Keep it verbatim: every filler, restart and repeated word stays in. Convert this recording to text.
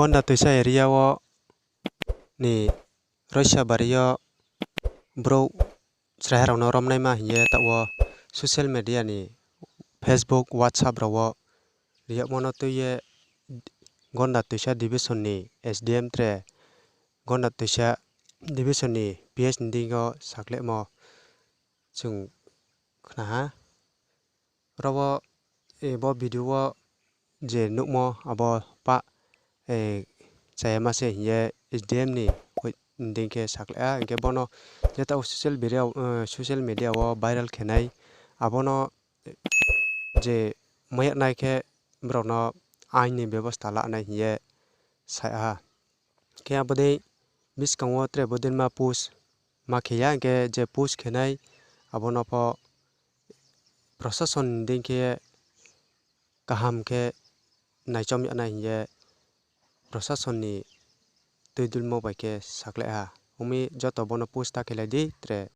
Gonda Toisa area wo ni Roisa bari yo brouh chraiha rao no romnaima hing ye taoh wo social media ni Facebook, WhatsApp rao wo riyagmo no tui ye Gonda Toisa division ni S D M tre Gonda Toisa division ni P S ni deing yo sakhlaimo chung khna ha. Ro wo, bo video wo je nuhmo abo pah, chayama se hing ye S D M ni deing khe sakhlai ha, hing khe bo no je taoh social media, social media wo viral khe nai, abo no je mai yag nai khe brao no ain ni bebosta la nai hing ye sa ha. Khe abo dei buskang wo tre bodei ma post ma khe ya, hing khe je post khe nai abo no pho prosason ni deing khe kaham khe naichom yag nai hing ye prosason ni tuidulmo bai khe sakhlai ha. Ong mi joto bo no post ta khe lai di, tre